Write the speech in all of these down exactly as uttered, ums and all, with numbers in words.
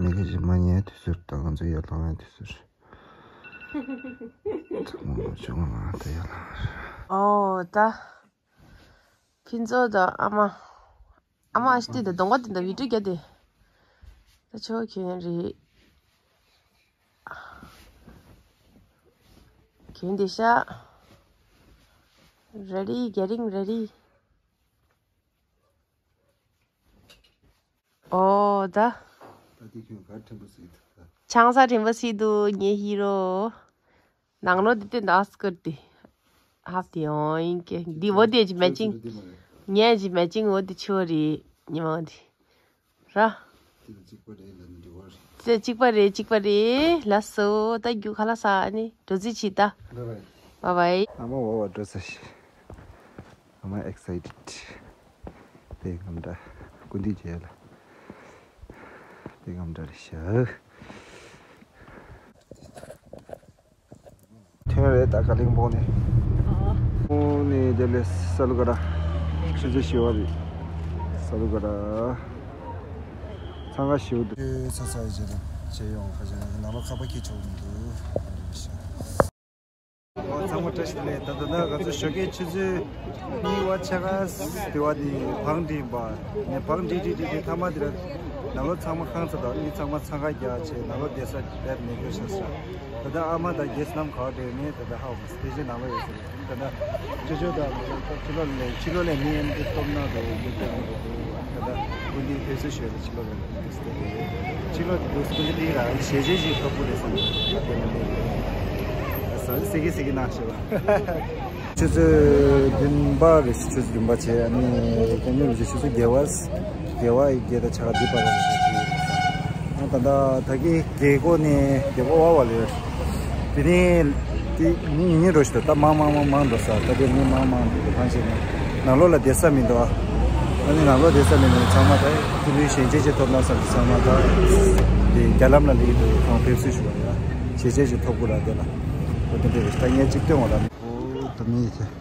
ནི་ག་ཞིག་མ་ཉལ་དུས་ཟེར་དང་ང་ཚོ་ཡར་ལངས་ཡ་དུས་ཟེར། ཚང་མ་བྱུང་ང་ད་ཡར་ལངས་རེད། ཨོ་ད། ཕུན་ཚོགས་དང་ཨ་མ། ཨ་མ་ཨ་ཤི་ཏི་དང་གདོང་པ་དེ་འདྲ་བི་ཌིའོ་རྒྱག་དེ། ད་ཆོ་ཁྱོད་རེད། ཁྱོད་འདི་ཤ། Ready, getting ready. ཨོ་ད། ད་དེ་ཁྱོད་ག་ཕྲན་བུ་སྲིད་ད། ཆང་ས་ཕྲན་བུ་སྲིད་དུ་ཉེ་ཧི་རོ། ནང་ལོ་དེ་དེ་འདྲ་སྐུར་ཏེ། ཧབ་དེ་ཡོང་ཡིན་ཀྱེ། འདི་བོ་དེ་ཅི་མེ་ཅིང་། ངས་ཅི་མེ་ཅིང་འོ་དེ་ཆོ་རེད་ཉི་མ་འདི། ར། དེ་གཅིག་པ་རེད་ལ་ནི་འདི་བ་རེད། དེ་གཅིག་པ་རེད་གཅིག་པ་རེད་ལ་སོ། ད་རྒྱུ་ཁ་ལ་ས་ཨ་ནི་འགྲོ་རྩིས་བྱེད་ད། Bye bye. Bye bye. ཨ་མ་བ་བ་འགྲོ་ས་ཤི། I'm excited. དེ་ངམ་འདྲ། ཀུན་འདི་རྗེས་ལ། དེ་ངམ་འདྲ་རེད་ཤག་ཐོན་རེད་ད་ཀ་ལིང་སྦོང་ནས། སྦོང་ནས་དེ་ལས་ས་ལུ་ཀ་ར། ཆུ་ཚོད་བཞི་བ་རེད། ས་ལུ་ཀ་ར། འཚང་ཁ་ཞེ་པོ་འདུག་ཚ་ཚ་ཡི་རྗེས་ལ་བྱས་ཡོང་ཁ་ཆེ་ན་ནང་ལོགས་ཁ་པར་ཁྱེར་ཆོག་མི་འདུག་ཚང་མ་བཀྲ་ཤིས་བདེ་ལེགས། ད་ལྟ་ན་ང་ཚོ་ཞོགས་ཀའི་ཆུ་ཚོད་གཉིས་པ་ཕྱེད་ཀ་དེ་བ་དེ་བང་སྒྲིག་པ་ནས་བང་སྒྲིག་སྒྲིག་སྒྲིག་སྒྲིག་མཐའ་མ་དེ་ལ་ནང་ལོགས་ཚང་མ་ཁང་ཚ་དང་ཨ་ནི་ཚང་མ་འཚང་ཁ་རྒྱག་བྱས་ནང་ལོགས་བསྡད་ས་བེད་མེད་སྐྱོ་ཤ་ས། ད་ལྟ་ཨ་མ་དང་རྒྱལ་སྣམ་ག་བ་བྲལ་ནས་ད་ལྟ་ཧ་བ་སི་པེ་ཤལ་ནང་ལོགས་ཡོད་ཟེར། ད་ལྟ་ཅོ་ཅོ་དང་ཕྱི་ལོགས་ལ་ཕྱི་ལོགས་ལ་མི་ཨེམ་དེ་སྟོབས་ན་དང་ཡོད་ཀྱང་མི་འདུག་ད་ལྟ་ཀུན་གླིང་ཕེབས་བསུ་ཞུ་ཡ་ལ་ཕྱི་ལོགས་ལ་ཕེབས་བསུ་དེ་ཕྱི་ལོགས་དེ་ཀུན་གླིང་རང་ཞལ་ཆད་ཅིག་ཐོབ་དགོས་རེད་བསམ་ད་དེ་ལ་མི་ཟ་ཟི་གི་ཟི་གི་ནང་ཞེས་པ། ཆུ་ཚོད་བདུན་པ་རེད། ཆུ་ཚོད་བདུན་པ་བྱས་ཨ་ནི་སྐྱབས་མགོན་རིན་པོ་ཆེ་ཆུ་ཚོད་བརྒྱད་པ། བརྒྱད་པ་ཡི་བརྒྱད་དང་ཕྱེད་ཀ་བརྒྱད་པ་རེད། ཨ་ད་ལྟ་ད་གི་རྒྱལ་སྒོ་ནས་རྒྱལ་སྒོ་དབར་བ་ལས། དེ་ནས་དེ་མི་ཉིན་རོ་ཞིག་ད་ད་མང་མང་མང་མང་འགྲོ་ས་ད་དེ་མི་མང་མང་འགྲོ་གང་ཞིག་ནས་ནང་ལོགས་ལ་བསྡད་ས་མི་འདུག་ཨ་ནི་ནང་ལོགས་བསྡད་ས་མི་འདུག་ཚང་མ་ད་ཕྱི་ལོགས་ཞལ་ཆད་ཅིག་ཐོབ་ན་བསམ་གྱི་ཚང་མ་ད་དེ་རྒྱ་ལམ་ལ་སླེབས་འདུག་ཁོང་ཕེབས་བསུ་ཞུ་བ་ཡ་ཞལ་ཆད་ཅིག་ཐོབ་དགོས་ལ་དེ་ལ་འོ་དེ་འདྲ་རེད། ད་ངས་གཅིག་སྟོན་འོང་ལ་འོ་ད་མི་ཡི་ཚེ། དེ་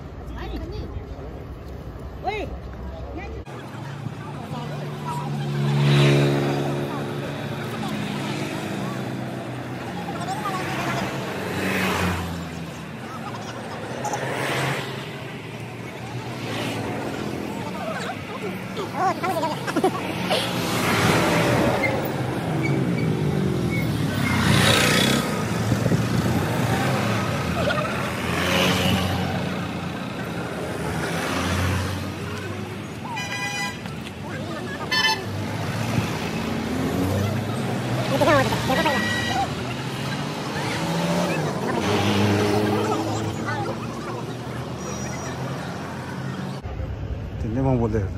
ནས་མང་པོ་སླེབས།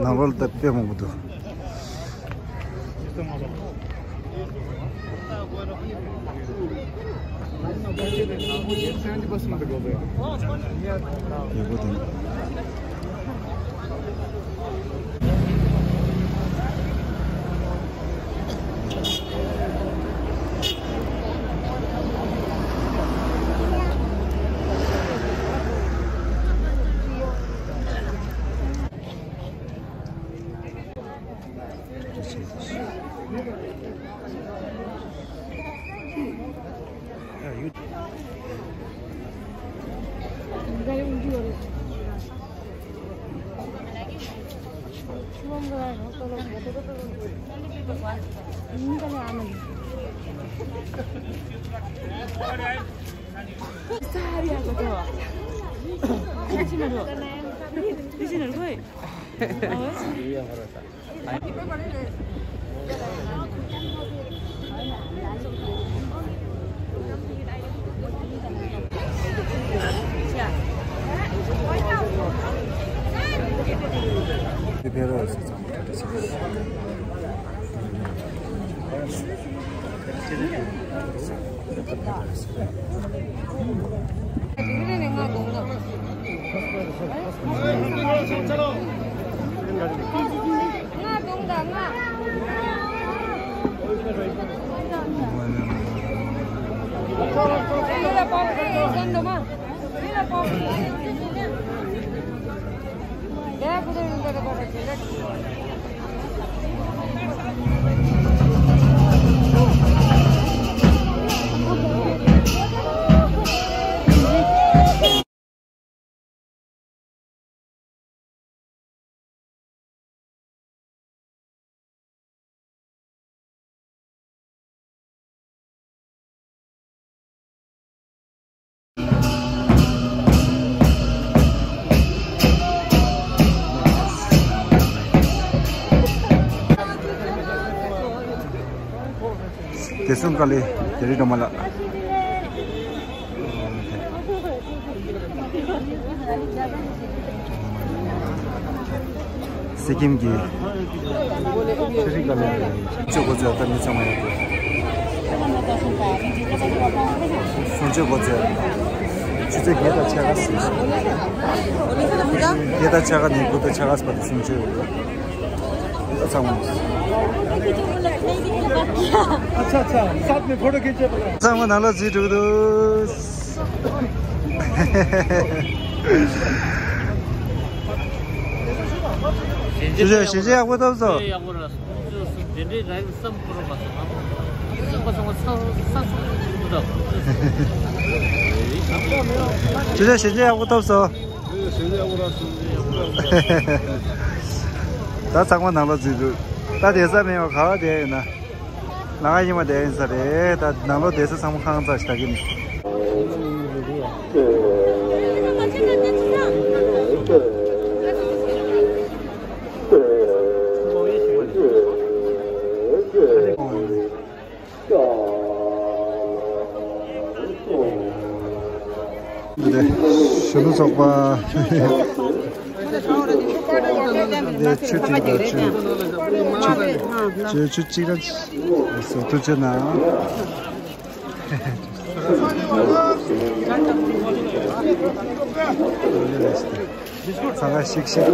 ནང་ལོགས་ལ་དཔེ་མང་པོ་འདུག་བདེ་སྲུང་བཀའ་བློན་རྒྱ་རི་སྒྲོལ་མ་ལགས། སི་ཀིམ་གྱི་ཆུ་རིག་བཀའ་བློན། གཙོས་འགོ་གཙོས་ད་མི་ཚང་མ་ཡོད་དགོས། གསུང་ཆོས་འགོ་གཙོས། ཆུ་ཚོད་བརྒྱད་དང་ཕྱེད་ཀ་ཟིན། བརྒྱད་དང་ཕྱེད་ཀ་ནས་དགུ་དང་ཕྱེད་ཀ་བར་དུ་གསུང་ཆོས་ཡོད་དགོས། ཚང་མ། अच्छा, अच्छा, साथ में फोटो खींचे बोला। ཚང་མ་ནང་ལ་འཛུལ་འགྲོ་གི་འདུག་ཅི་བྱས་ཞལ་ཆད་ཡག་པོ་བཏབ་སོང་། ཡག་པོ་ར་སོང་། དེ་འདྲའི་རང་བསམ་ཁོ་ར་མ་སོང་། སོང་པ་སོང་པ་ཚང་ས་སོང་ཚུལ་འདྲ། ཅི་བྱས་ཞལ་ཆད་ཡག་པོ་བཏབ་སོང་། ད་ཚང་མ་ནང་ལ་འཛུལ་འདུག་ད་བསྡད་ས་མེད་པ་ག་བ་བསྡད་ཡོད་ན། ལང་ཡིན་མ་བསྡད་ཡིན་ས་རེད། ད་ནང་ལོགས་བསྡད་ས་ཚང་མ་ཁང་ཚ་ཞིག་ད་གི་ནི། འདི་གཞོན་ནུ་ཚོགས་པ། འདི་ཆུ་ཐིགས་དང་ཆུ། ཆུ་ཆུ་གཅིག་ར་སོ་ཐུགས་རྗེ་གནང་། ཚང་མ་ཤིག་ཤིག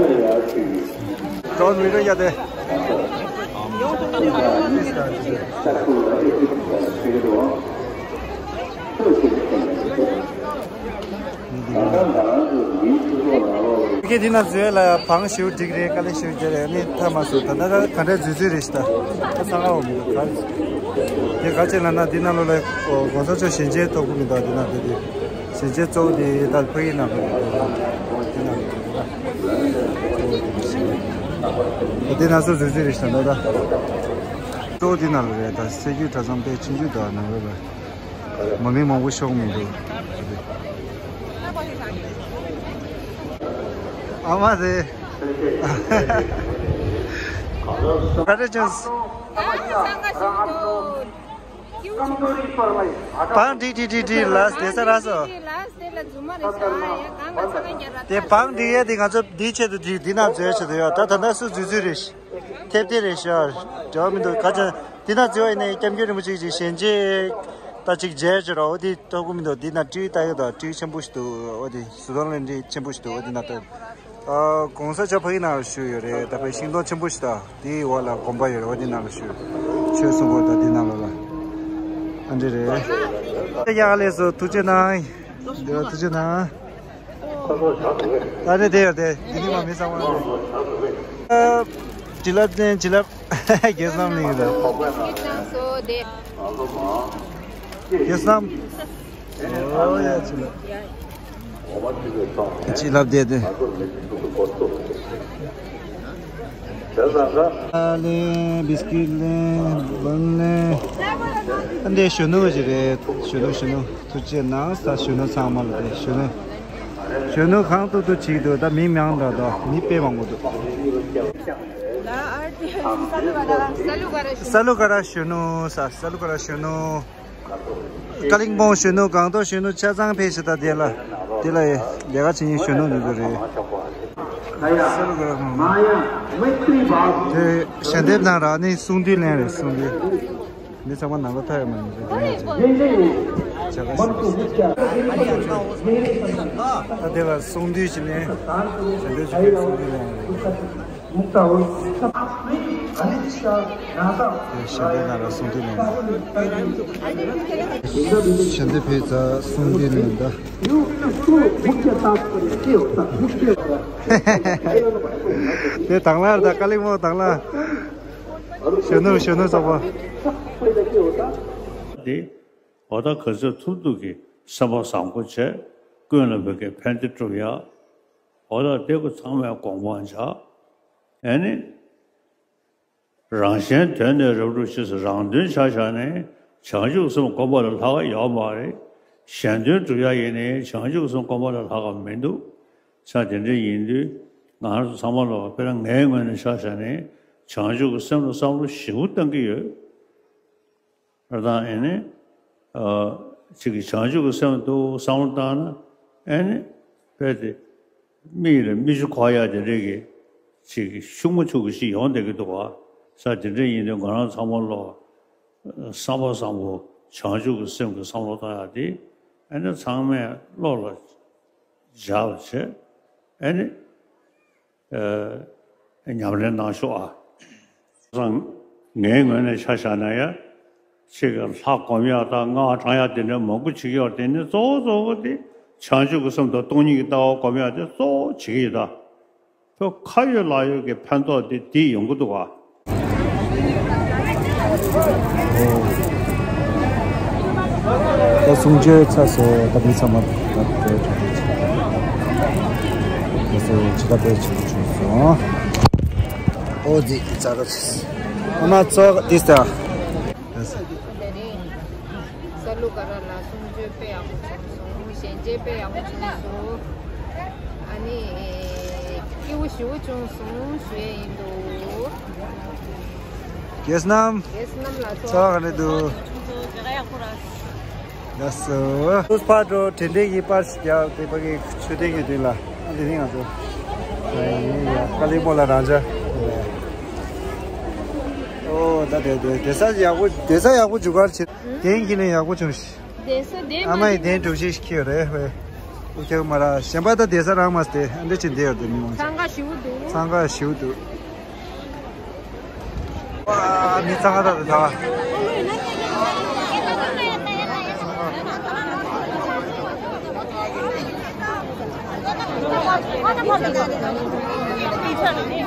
Don't video ya de. ཁྱེད་འདི་ན་འཛུལ་ལ་བང་ཞིག་འགྲིག་རེད། དཀའ་ལས་ཞིག་རྒྱག་རེད། ནི་ཐ་མ་སུ་ད་ལྟ་ག་འདྲ་འཛུལ་འཛུལ་རེད་ཤི་ད། ད་ཚང་ག་འོ་མི་འདུག་ག་དེ་ག་ཅེ་ལ་ན་འདི་ན་ལོ་ལ་གོང་ས་མཆོག་ཞལ་མཇལ་ཐོབ་གི་མི་འདུག་འདི་ན་འདི་དེ་ཞལ་མཇལ་གཙོ་བོ་དེ་ད་ཕ་གི་ན་ལོ་འདི་ན་ལོ་འདི་ན་སུ་འཛུལ་འཛུལ་རེད་ཤི་ད་ད། གཙོ་བོ་འདི་ན་ལོ་རེད། ད་སེ་རྒྱུད་གྲྭ་ཚང་དཔེ་ཆུང་ཆུང་དུ་ནང་ལོ་ལ། མ་མི་མང་པོ་ཤོང་མི་འདུག་ཨ་མ་རེད། ག་རེ་བྱུང་། བང་སྒྲིག་སྒྲིག་སྒྲིག་སྒྲིག་ལ་དེ་ས་ར་སོ། དེ་བང་སྒྲིག་ཡས་དེ་ང་ཚོ་འདིའི་ཆེད་དུ་འདི་འདི་ན་འཛུལ་ཆེད་དུ་ཡོད། ད་ད་ལྟ་སུ་འཛུལ་འཛུལ་རེད། ཐེབས་ཐེབས་རེད་ཤག་འབྲེལ་བ་མི་འདུག་ག་ཅང་འདི་ན་འཛུལ་བ་ཡིན་ནའི་སྐྱབས་མགོན་རིན་པོ་ཆེ་གི་ཞལ་མཇལ་ད་ཅིག་མཇལ་ཅིག་རོགས། འོ་དེ་ཐོབ་གི་མི་འདུག་འདི་ན་སྤྲེའུ་ལྟ་ཡོད་དང་སྤྲེའུ་ཆེན་པོ་ཞིག་འདུག་འོ་དེ་ཟུར་ཐོང་ལེན་འདྲི་ཆེན་པོ་ཞིག་འདུག་འོ་དེ་ན་ལྟ་ཡོད། ཨ་གོང་ས་མཆོག་ཕ་གི་ནང་ལ་བཞུགས་ཡོད་རེད། ད་ཕ་གི་ཤིང་སྡོང་ཆེན་པོ་ཞིག་དང་དེའི་འོག་ལ་དགོན་པ་ཡོད་རེད། འོ་དེ་ནང་ལ་བཞུགས་ཆོས་གསུང་གི་ད་དེ་ནང་ལོགས་ལ་ཨ་འདྲ་རེད། ཡག་ལས་སོ་ཐུགས་རྗེ་གནང་། འདི་བ་ཐུགས་རྗེ་གནང་། ད་ནི་དེ་ཡོད་དེ་འདི་ནི་མ་མི་ཚང་མ་རེད། བྱིན་རླབས་ཅན་བྱིན་རླབས། རྒྱལ་བསམ་གླིང་རེད། རྒྱལ་བསམ། ཨོ་ཡ་བྱིན་རླབས། བྱིན་རླབས་དེ་དེ། ཨ་ལེ་བིས་ཀིཊ་ལེ་བང་ལེ། ཨ་འདི་གཞོན་ནུ་ཞིག་རེད། གཞོན་ནུ་གཞོན་ནུ། ཐུགས་རྗེ་གནང་ས་གཞོན་ནུ་ཚང་མ་ལ་དེ་གཞོན་ནུ། གཞོན་ནུ་གང་ཐུབ་ཐུབ་བྱེད་ཀྱི་འདུག་ད་མི་མང་དྲགས་འདུག་མི་དཔེ་མང་པོ་འདུག་ས་ལུ་ཀ་ར་གཞོན་ནུ་ས་ས་ལུ་ཀ་ར་གཞོན་ནུ། ཀ་ལིང་པོང་གཞོན་ནུ་སྒང་ཏོག་གཞོན་ནུ་ཆ་ཚང་ཕེབས་ཤིག་ད་དེ་ལ་དེ་ལ་ཡ་ལས་ཀ་བྱེད་མཁན་གཞོན་ནུ་འདི་ཚོ་རེད། ས་ལུ་ཀ་ར་གཞོན་ནུ། དེ་ཞལ་འདེབས་གནང་ར་ནི་གསུང་དུས་ལེན་རེད་གསུང་དུས། མི་ཚང་མ་ནང་ལ་ཐར་ཡོད་མ་ཡིན་ཟེར་དེ་ཡང་ཅིག་བྱ་དགའ་ཞིག་ད་དེ་ལ་གསུང་དུས་ཅི་ལེན། བྱ་འདོད་ཅི་ཕེབས་གསུང་དུས་ལེན་ཡོད་རེད། དེ་ཞལ་འདེབས་ན་ར་གསུང་དུས་ལེན་ད། ཞལ་འདེབས་ཕེབས་ཙང་གསུང་དུས་ལེན་ད། དེ་དང་ལ་རེད་ད་ཀ་ལིང་མོ་དང་ལ། གཞོན་ནུ་གཞོན་ནུ་ཚོགས་པ། འདི་འོ་ད་ག་ཚོད་ཐུབ་ཐུབ་ཀྱིས་སེམས་པ་བཟང་པོ་བྱས་ཀུན་ལ་བོད་སྐད་ཕན་བདེ་སྒྲུབ་ཡ། འོ་ད་དེ་ཀུན་ཚང་མས་དགོངས་པ་འཇགས། ཨེ་ནི། རང་གཞན་དོན་ནི་རབ་བསྒྲུབ་ཅེས། རང་དོན་ཆ་བཞག་ནས་བྱང་ཆུབ་སེམས་བསྒོམ་པ་ལས་ལྷག་ཡོད་མ་རེད། གཞན་དོན་སྒྲུབ་ཡ་ཡིན་ནའི་བྱང་ཆུབ་སེམས་བསྒོམ་པ་ལས་ལྷག་ག་མི་འདུག་ས་དེ་འདྲ་ཡིན་དུས་ང་རང་ཚོ་ཚང་མ་ལོག་དཔེར་ན་ངའི་ངོས་ནས་ཆ་བཞག་ནས་བྱང་ཆུབ་ཀྱི་སེམས་ལ་བསམ་བློ་ཞེ་པོ་གཏང་གི་ཡོད། ཨ་དང་ཨེ་ནི། ཨ། ཅིག་གི་བྱང་ཆུབ་ཀྱི་སེམས་འདུག་བསམ་བློ་བཏང་ན། ཨེ་ནི། དཔེ་དེ། མིག་ལ་མིག་ཆུ་འཁོར་ཡག་དེ་རིགས་ཀྱི། ཅིག་གི་ཤུགས་མ་ཆུག་གི་ཞིག་ཡོང་བསྡད་ཀྱི་འདུག་བ། ས་དེ་འདྲ་ཡིན་དུས་ང་རང་ཚང་མ་བློ། བསམ་པ་བཟང་པོ། བྱང་ཆུབ་ཀྱི་སེམས་ཀྱི་བསམ་བློ་བཏང་ཡག་དེ། ཨེ་ནི་ཚང་མས་བློ་ལ་འཇགས་པ་བྱེད། ཨེ་ནི། ཨ། ཉམས་ལེན་གནང་ཤོག་ཨ། སང་། ངའི་ངོས་ནས་ཆ་བཞག་ན་ཡ། ཅིག་གི་ལྷ་སྒོམ་ཡག་དང་སྔགས་བགྲང་ཡག་དེ་འདྲ་མང་པོ་བྱེད་ཀྱི་ཡོད་རེད། དེ་ནི་གཙོ་བོ་གཙོ་བོ་དེ་བྱང་ཆུབ་ཀྱི་སེམས་དང་སྟོང་ཉིད་ཀྱི་ལྟ་བ་སྒོམ་ཡག་དེ་གཙོ་བོ་བྱེད་ཀྱི་ཡོད་ད། ཁྱོད་ཁ་ཡོད་ལག་ཡོད་ཀྱི་ཕན་ཐོགས་དེ་དེ་ཡོང་གི་འདུག་ཨ། ད་གསུང་ཆོས་ཚར་སོང་། ད་མི་ཚང་མ་ད་དེ་གྲོགས་པོ་ཚོ་ཇི་ལྟར་དཔེ་བྱེད་ཀྱི་བྱུང་སོང་། ཨོ་ཙི་ཙ་ར་ཙི། ཨ་མ་ཚོ་འདི་ས། ས་ལུ་ག་ར་ལ་གསུང་ཆོས་དཔེ་ཡག་པོ་བྱུང་སོང་། ཞལ་མཇལ་དཔེ་ཡག་པོ་བྱུང་སོང་། ཨ་ནི། སྐྱིད་པོ་ཞེ་པོ་བྱུང་སོང་ཞུ་ཡས་ཡིན་འདུག། རྒྱལ་སྣམ། རྒྱལ་སྣམ་ལ་ཚོགས། ཚོགས་ག་ནས་འདུག། ལགས་སོ། ཕར་འགྲོ། དྲན་རྟེན་གྱི་པར་ཞིག་རྒྱག་དེ་ཕ་གི་མཆོད་རྟེན་གྱི་མདུན་ལ། ཨ་དེ་རིང་ང་ཚོ། ཡ་ཡ་ཡ། དཀའ་ལས་སྤོ་ལགས་རང་ཅག། ཨོ་ད་དེ་དེ་དེ་ས་ཡག་པོ། དེ་ས་ཡག་པོ་འཇུག་གར་བྱེད། དེང་གི་ལན་ཡག་པོ་བྱུང་ཤག། བསྡད་ས་བསྡད་མ། ཨ་མ་ཡི་བསྡད་འགྲོ་ཤེས་ཤིག་ཁྱེར་རེད་བས། ཨུ་ཁྱག་མ་ར་གཞན་པ་ད་བསྡད་ས་རང་མ་བསྡད། ཨ་འདྲ་ཅིག་བསྡད་ཡོད་དེ་མི་མང་ཆ། འཚང་ཁ་ཞེ་པོ་འདུག། འཚང་ཁ་ཞེ་པོ་འདུག། ཨ་མི་འཚང་ཁ་ད་ད་ད།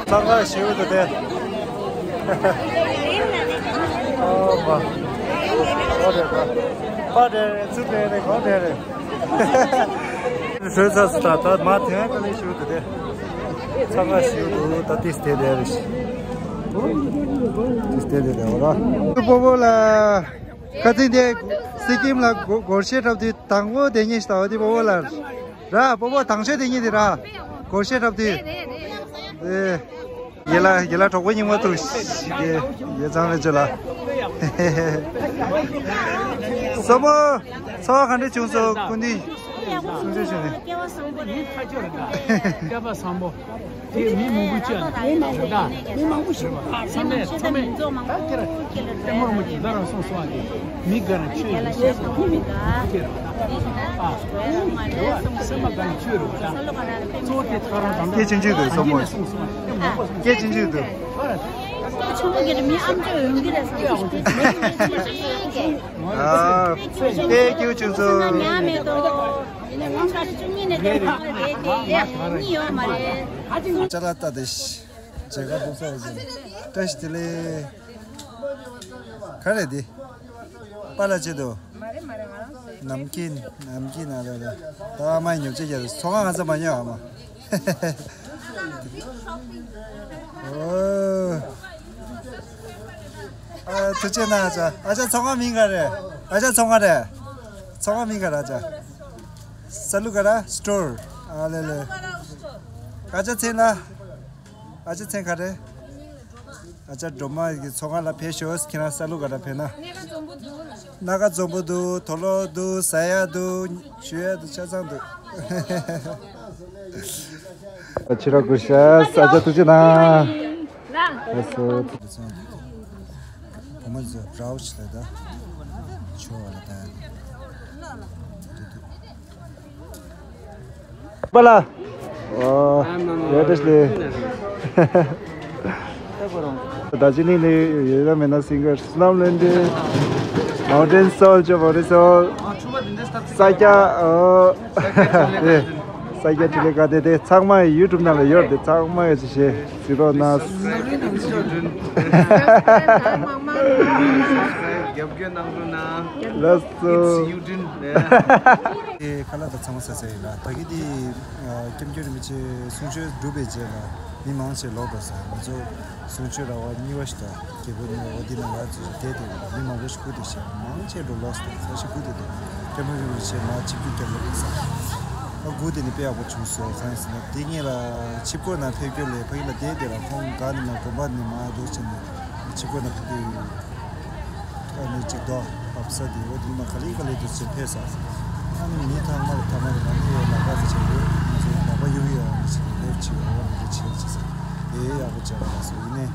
འཚང་ཁ་ཞེ་པོ་འདུག་དེ། ཨོ་པ། ཨོ་རེད་པ། པ་རེད་རེད། ཚུར་རེད་རེད། གོང་རེད་རེད། བཟོས་ཚར་སོང་། ད་ད་མ་ཐོན་དཀའ་ལས་ཞེ་པོ་འདུག་དེ། འཚང་ཁ་ཞེ་པོ་འདུག། ད་ཏིས་དེ་དེ་རེད། ཏིས་དེ་དེ་རེད་འོ་ལ། སྤོ་བོ་ལ། ཁ་ཚིག་དེ་སི་ཀིམ་ལ་སྒོར་གཞས་འཁྲབ་དུས་དང་པོ་དེ་ཉིད་ཞིག་ད་བ་དེ་སྤོ་བོ་ལ། ར་སྤོ་བོ་དང་ཤོས་དེ་ཉིད་དེ་ར། སྒོར་གཞས་འཁྲབ་དུས། ཨེ། ཡེ་ལ་ཡེ་ལ་གྲོགས་པོ་རྙིང་མ་ཐུག་ཞིག་གི་ཡེ་ཚང་རེ་ཅོ་ལ། སོ་མོ། ཚོར་བ་ག་འདྲ་བྱུང་སོང་སྐུ་མདུན། གསུང་ཆོས་ཞུ་ནས། སྐལ་བ་བཟང་པོ་རེད། སྐལ་བ་བཟང་པོ། དེ་མི་མང་པོ་བཅར་ནས་རེད་ད། མི་མང་པོ་ཞིག་ཚང་མས་ཚང་མས་ད་ཁྱེད་རང་ལྟད་མོ་རང་མ་གྱུར་ད་རང་སོང་སོང་ཨ། དེ་མི་དགའ་རང་ཆོས་ཡིན་སོང་སོང་ཨ། དེ་ཁྱེད་རང་ཨ། སེམས་པ་དགའ་ནས་ཆོས་རེད་པ་ད། གཙོ་བོ་དེ་ད་རང་དང་སྐད་ཆེན་ཆེན་དུ་སོང་མོ། སྐད་ཆེན་ཆེན་དུ། ཆུང་མ་གི་མི་ཨམ་ཅོག་ཡོང་གི་རེད་བསམ་གི། ཨ། དེ་ཁྱེད་ཆུང་ཚོ། ཉག་མེད་དོ། ཡིན་ན་ལོ་ཆ་བཅུ་གཉིས་ནས་བསྡད་པ་རེད་དེ་གཉིས་ཡོད་མ་རེད། ཅ་ལག་ལྟ་དེ། མཇལ་ཁ་སྒྲུབ་ས་ཡོད་ཀྱི། བཀྲ་ཤིས་བདེ་ལེགས། ག་རེ་དེ། པཱ་ལགས་ཆེད་དུ། མ་རེད་མ་རེད། ང་རང་ཚོའི་ནམ་རྒྱུན་ནམ་རྒྱུན་ན་རེ་རེ། ད་ཨ་མའི་ཉོ་ཆ་རྒྱག་རེད། ཚོང་ཁང་ང་ཚོ་མ་ཉོ་ཨ་མ། ཨོ། ཨ་ཐུགས་རྗེ་གནང་ཨ་ཅག། ཨ་ཅག་ཚོང་ཁང་མིང་ག་རེ། ཨ་ཅག་ཚོང་ཁང་རེད། ཚོང་ཁང་མིང་ག་རེ་ཨ་ཅག། ས་ལུ་ག་ར་སི་ཊོར། ཨ་ལེ་ལེ། ཨ་ཅག་མཚན་ལ། ཨ་ཅག་མཚན་ག་རེ། ཨ་ཅག་སྒྲོལ་མ་གི་ཚོང་ཁང་ལ་ཕེབས་ཤོག། ཁྱེད་རང་ས་ལུ་ག་ར་ཕེབས་ན། སྣ་ཁ་འཛོམས་པོ་འདུག། སྣ་ཁ་འཛོམས་པོ་འདུག། དོ་ལོ་འདུག། ཟ་ཡ་འདུག། མཆོད་ཡ་འདུག། ཆ་ཚང་འདུག། ཕྱི་རོགས་སྐུ་ཞབས་ས་ཆ་ཐུགས་རྗེ་གནང་། ལགས་སོ། བུ་མོ་ཚོ་རའོ་ཆི་ལ་ད་ཆོ་བ་ལ་ད་པ་ལ། ཨོ། ཡ་བཀྲ་ཤིས་བདེ་ལེགས། ད་ཅི་ནི་ནི་ཡོད་ན་མེད་ན་སིང་གར་སྣམ་ལེན་ཏེ། མའོན་ཊེན་སོལ་ཅོ་བོ་རི་སོལ། ས་སྐྱ། ཨོ། ས་སྐྱ་ཐིག་ལེ་ཀ་དེ་དེ་ཚང་མ་ཡི་ཡུ་ཊུབ་ནང་ལ་ཡོད་དེ་ཚང་མ་ཡི་ཅི་ཞེས་གཟིགས་རོགས་གནང་། རྒྱབ་སྐྱོར་གནང་རོགས་གནང་། ལགས་སོ། ཨེ་ཁ་ལག་དང་ཚང་མ་ཟ་ཚར་ཡིན་ལ། ད་གི་དེ་ཨ་སྐྱབས་མགོན་རིན་པོ་ཆེ་གསུང་ཆོས་གྲུབ་པའི་རྗེས་ལ་མི་མང་ཆེ་ལོག་འགྲོ་ས། ང་ཚོ་གསུང་ཆོས་ར་བ་གཉིས་པ་ཞིག་དང་རྒྱལ་པོ་གཉིས་པ་འོ་དེ་ནང་ང་ཚོ་བསྡད་དེ་མི་མང་པོ་ཞིག་སྒུག་བསྡད་ཤག། མང་ཆེ་འགྲོ་ལོག་ས་ས་ཞིག་སྒུག་བསྡད་འདུག། སྐྱབས་མགོན་རིན་པོ་ཆེ་མར་ཆིབས་བསྒྱུར་རྒྱབ་ལ་འདུག་ས། ཨ་སྒུག་བསྡད་ནས་དཔེ་ཡག་པོ་བྱུང་སོང་། གང་ཡིན་ཟེར་ན་དེ་སྔོན་ལ་ཆིབས་བསྐོར་ནང་ཕེབས་རྒྱུ་ལས་ཕ་གི་ལ་བསྡད་དེ་ར་ཁོང་ག་ནས་མར་དགོན་པ་ནས་མར་འགྲོ་བྱས་ནས་ཆིབས་བསྐོར་ནང་ཕེབས་དུས། ཨ་ནི་ ཅིག་དོ། བབས་ས་དེ་འོ་དེ་མ་ག་ལེ་ག་ལེ་དུ་ཅིག་ཕེབས་ས། ཨ་ནི་མི་ཐང་མ་ལ་ཐང་མ་ལ་ང་ཚོ་ལག་པ་ཟེར་ཆེ་རེད། ང་ཚོ་ལག་པ་གཡུག་ཡ་ཅིག་ལེབ་ཅིག་འོ་རེ་ཆེ་ཅིག་ཟེར། ཨེ་ཡག་པོ་བྱས་པ་ལགས་སོ། ཡིན་ནའི་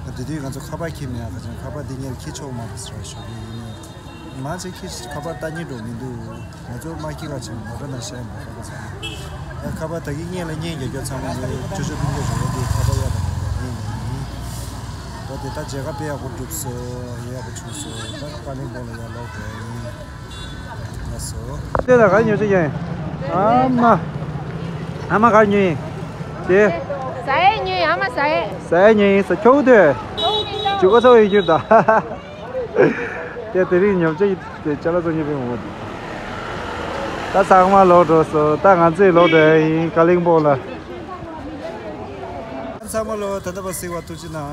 ང་དེ་དུས་ང་ཚོ་ཁ་པར་ཁྱེར་མེད་ཡ། ཁ་ཅང་ཁ་པར་འདི་ངས་ཁྱེར་ཆོག་མ་རེད་ཟེར་བ་ཞུ་གི་ཡིན་ནའི། མ་ཚད་ཁྱེད་ཀྱི་ཁ་པར་ལྟ་ཉན་འགྲོ་མི་འདུག་ང་ཚོ་མ་ཁྱེར་ག་ཕྱིན་མོ་ཊ་ནང་བཞག་ཡིན་པ་ཁ་པར་ཚང་མ། ཡ་ཁ་པར་ད་གིན་སྔོན་ལ་བརྙན་རྒྱག་རྒྱུ་ཚང་མ་ངའི་ཅོ་ཅོ་སྤུན་ཀྱག་རེད་འདི་ཁ་པར་གཡར་དང་ངས་ཉན་ཡིན། འོ་དེ་ད་མཇལ་ཁ་དཔེ་ཡག་པོ་གྲུབ་སོང་། ཡག་པོ་བྱུང་སོང་། ད་ཀ་ལིང་པོང་ལ་ཡར་ལོག་འགྲོ་ཡིན། ལགས་སོ། དེ་ལ་ག་ཉོ་ཆ་ཡིན། ཨ་མ། ཨ་མ་ག་ཉོ་ཡིན། དེ། ཟ་ཡས་ཉོས་ཡིན། ཨ་མ་ཟ་ཡས། ཟ་ཡས་ཉོ་ཡིན་ཟེར། ཁྱོ་ག་དེ། ཁྱོ་ག་ཚོ་ཡོད་རྒྱུ་ད། དེ་དེ་རིང་ཉོ་ཆ་ཡིན། དེ་ཅ་ལག་ཚོ་ཉོ་པའི་འོང་བ་དེ། ད་ཚང་མ་ལོག་འགྲོ་སོང་། ད་ང་ཚོས་ལོག་འགྲོ་ཡ་ཡིན་ཀ་ལིང་པོང་ལ། ཚང་མ་ལོ་ད་ལྟ་བར་གཟིགས་པར་ཐུགས་རྗེ་གནང་།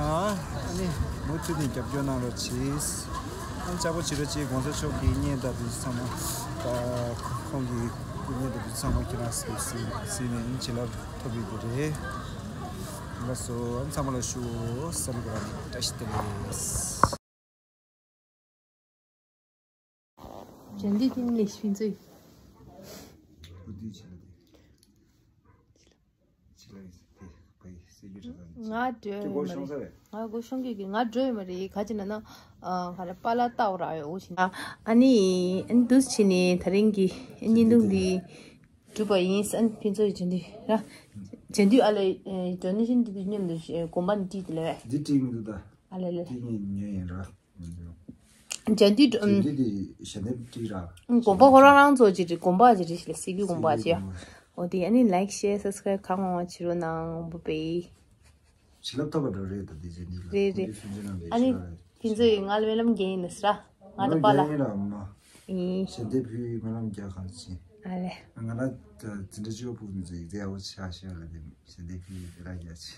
ཨ་ནི་མུ་མཐུད་ནས་རྒྱབ་སྐྱོར་གནང་རོགས་གྱིས། ཨ་ནི་ལྕགས་པོ་བྱི་རོ་གཅིག་གོང་ས་མཆོག་གི་བརྙན་དང་དེ་ཚང་མ། ད་ཁོང་གི་སྐུ་བརྙན་དང་དེ་ཚང་མ་ཁྱེད་རང་གཟིགས་གཟིགས་གཟིགས་ནས་བྱིན་རླབས་ཐོབ་ཡོད་དེ་རེད། ལགས་སོ། ཨ་ནི་ཚང་མ་ལ་ཞུ་བསམ་དགོས་རང་བཀྲ་ཤིས་བདེ་ལེགས། འཇོན་འདུག་ཁྱིམ་ལས་ཤིང་ཚོས། བུ་དུས་ཆེ་ལ་དེ། ཆེ་ལ་ཡིན་ས་དེ་བའི་སྲིད་རྒྱུ་ཁྲ་ཚང་ང་སྒྲོལ་དེ་སྒོ་མ་ཤོང་རེད། ས་རེད། ང་སྒོ་ཤོང་གི་གི་ང་སྒྲོལ་མ་རེད། ག་ཅི་ན་ན། ཨ་ག་རེ་པཱ་ལགས་ལྟ་འོ་ར་ཡོ་ཞིག་ན། ཨ་ནི་ཨ་ནི་འདུག་བྱས་ནས་དེ་རིང་གི་བརྙན་ཐུང་འདི་གྲུབ་པ་ཡིན། ཨ་ནི་ཕན་ཚུན་འཇོན་འདུག་ར། འཇོན་འདུག་ཨ་ལས་ཌོ་ནེ་ཤན་འདི་དུས་མཉམ་དུ་དགོན་པ་ནས་བྲིས་ཏེ་ལས། འདི་བྲིས་མི་འདུག་ད། ཨ་ལས་ལས། དེ་ངས་ཉོས་ཡིན་ར། འཇའ་འདུས་འགྲོ། འདི་དེ་ཞལ་འདེབས་བྲིས་ར། དགོན་པ་ཁོ་རང་རང་ཚོ་ཅིག་རེད། དགོན་པ་ཅིག་རེད་ཞིག་ལ་སྲིད་རྒྱུ་དགོན་པ་ཅིག་ཡ། འོ་དེ་ཨ་ནི་ལའིག་ཤེར་སབ་སི་ཀ་རའིབ་གང་མང་མང་བྱེད་རོགས་གནང་བུ་པེ། བྱིན་རླབས་ཐོབ་པ་འགྲོ་རེད། ད་དེ་ཅན་འདི་ལ་རེད་རེད། ཁོང་ཚོའི་སུན་ཅན་རྣམས་ཨ་ནི་ལས་ཕན་ཚུན་ཡི་ང་ལ་སྨོན་ལམ་རྒྱག་ཡིན་ལ་ཟེར་ར། ང་ད་པཱ་ལགས་ཡིན་ར་མ། ཨེ། ཞལ་འདེབས་ཕུལ་སྨོན་ལམ་རྒྱག་གང་ཅི། ཨ་ལས། ང་ལ་ད་འཛིན་གྲྭ་བཅུ་པ་ཕྲུ་གུ་ཚོ་ཡིག་ཚད་ཡག་པོ་ཆགས་ཤག་ལ་དེ་ཞལ་འདེབས་ཕུལ་དེ་ར་རྒྱག་ཅི།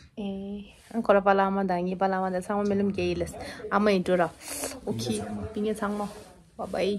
ཨེ། ཁོ་ར་པཱ་ལགས་ཨ་མ་དང་ངའི་པཱ་ལགས་ཨ་མ་དང་ཚང་མ་སྨོན་ལམ་རྒྱག་ཡིན་ལ་ཟེར། ཨ་མ་ཡིན་འགྲོ་ར། ཨོ་ཁེ། སྤུན་ཀྱག་ཚང་མ། སྤུན་ཀྱག་ཚང་མ། བ་བའི།